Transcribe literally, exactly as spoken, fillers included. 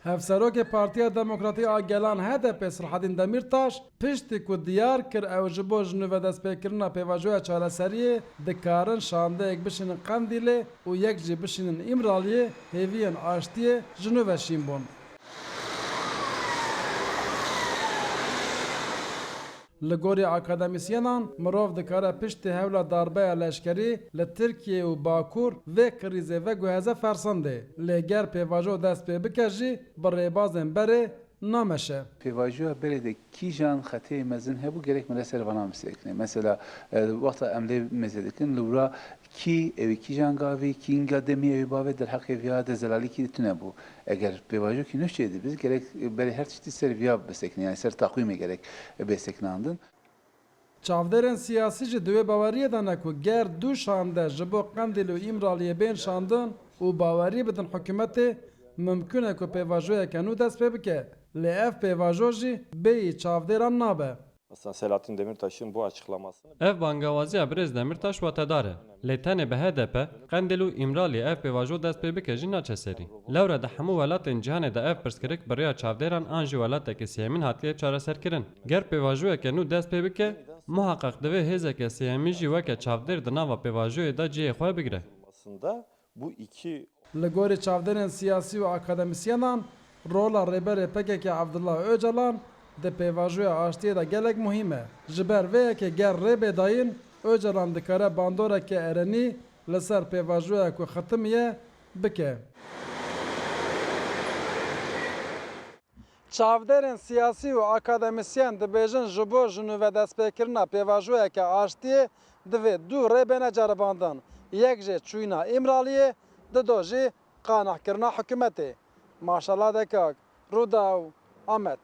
Hevserokê Partiya Demokratîk a Gelan H D P Sirhedîn Demîrtaş, piştî ku diyar kir ew ji bo ji nû ve destpêkirina pêvajoya çareseriyê dikarin şandeyek bişînin Qendîlê û yek jî bişînin Îmraliyê, hêviyên aştiyê ji nû ve şîn bûn. Li gorî akademîsyenan, mirov dikare piştî hewla darbeya leşkerî li Tirkiyê û Bakur vê krîzê veguheze fersendê. Lê ger pêvajo dest pê bike jî, bi rêbazên berê nameşe. Pêvajoya berê de kîjan xetê mezin hebû, gerek me li ser vana bisekine. Mesela, e, wexta em lê mêze dikin, li wira kî ew ê kîjan gavî, kînga demî ew ê bavê, derheqê viya de zelalîkî tune bû. Eger pêvajokî nû çêdibe, gerek berê her tiştî ser viya bisekine, yani ser taqwîmê gerek bê sekinandin. Çavdêrên siyasî jî di wê baweriyê de ne ku ger du şande ji bo Qendîl û Îmraliyê bên şandin û bawerî bidin hikûmetê, mimkûn e ku pêvajoyeke nû dest pê bike. Lê ev pêvajo jî bêyî çavdêran nabe. Mesela Selahattin Demirtaş'ın bu açıklamasını Ev bangewaziya birêz Demirtaş watedar e. Lê tenê bi H D P, Qendîl û Îmraliyê ev pêvajo dest pê bike jî naçe serî. Lewre di hemû welatên cîhanê de ev pirsgirêk bi rêya çavdêran an jî welatekî sêyemîn hatiye çareserkirin. Ger pêvajoyeke nû dest pê bike, muheqeq divê hêzeke sêyemîn jî weke çavdêr di nava pêvajoyê de cihê xwe bigire. Aslında bu iki Li gorî çavdêrên siyasî û akademîsyenan, rola Rêberê P K K Abdullah Ocalan di pêvajoya aştiyê de gelek muhîm e. Ji ber vê yekê ger rê bê dayîn, Ocalan dikare bandoreke erenî li ser pêvajoya ku xitimiye bike. Çavdêrên siyasî û akademîsyen dibêjin, ji bo ji nû ve destpêkirina pêvajoyeke aştiyê divê du rê bêne ceribandin. Yek jê çûyîna Îmraliyê, dido jî qanehkirina hikûmetê. Maşala Dekak, Rûdaw, Amed.